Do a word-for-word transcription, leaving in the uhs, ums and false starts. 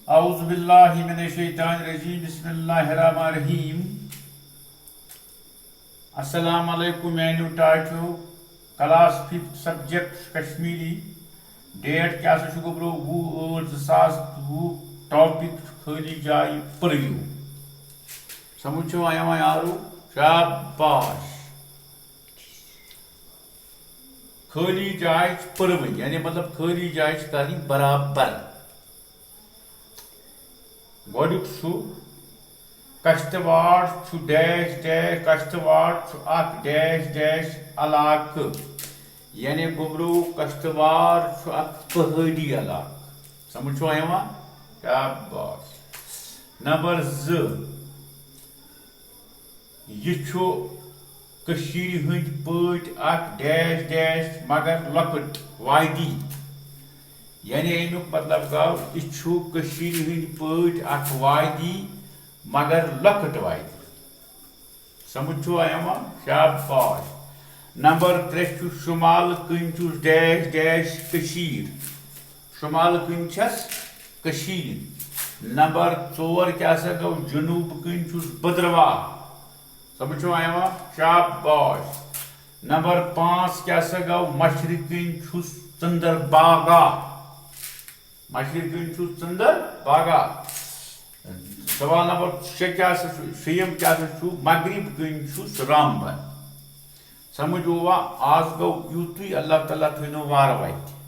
اعوذ باللہ من الشیطان الرجیم، بسم اللہ الرحمن الرحیم۔ السلام علیکم میانیو ٹاٹھیو، class fifth subject Kashmiri. Date کیٛاہ سا چھُ گوٚبرو؟ وُہ ٲٹھ زٕ ساس وُہ۔ ٹاپک چھُ خٲلی جایہِ پٔرِو۔ سمجھ چھُوا یِوان یارو؟ شاباش۔ خٲلی جاے چھِ پٔرٕوٕنۍ، یعنی مطلب خٲلی جاے چھِ کَرٕنۍ برابر۔ گۄڈٕنیُک چھُ، کشتواڑ چھُ ڈیش ڈیش، کشتواڑ چھُ اکھ ڈیش ڈیش علاقہٕ، یعنی گوٚبرو کشتواڑ چھُ اکھ پہٲڑی علاقہٕ۔ سمجھ چھُوا یِوان؟ شاباش۔ نمبر زٕ، یہِ چھُ کٔشیٖرِ ہٕنٛدۍ پٲٹھۍ اکھ ڈیش ڈیش مگر لۄکٕٹ وادی۔ یعنی اَمیُک مطلب گوٚو، یہِ چھُ کٔشیٖرِ ہٕنٛدۍ پٲٹھۍ اکھ وادی مگر لۄکٕٹ وادی۔ سمجھ چھُوا یِوان؟ شاباش۔ نمبر ترٛےٚ چھُ، شُمالہٕ کِنۍ چھُس ڈیش ڈیش کٔشیٖر۔ شُمالہٕ کِنۍ چھَس کٔشیٖر۔ نمبر ژور کیٛاہ سا گوٚو؟ جنوٗب کِنۍ چھُس بھدرواہ۔ سمجھ چھُوا یِوان؟ شاباش۔ نمبر پانٛژھ کیٛاہ سا گوٚو؟ مشرق کِنۍ چھُس ژٔنٛدٕر باغا۔ مشرق کِنۍ چھُس ژٔنٛدٕر باغا۔ سوال نمبر شےٚ کیٛاہ سا چھُ؟ شیٚیِم کیٛاہ سا چھُ؟ مغرب کِنۍ چھُس رامبن۔ سمجھ گوٚوا؟ آز گوٚو یُتُے۔ اللہ تعالیٰ تھٲینو وارٕ وَتہِ۔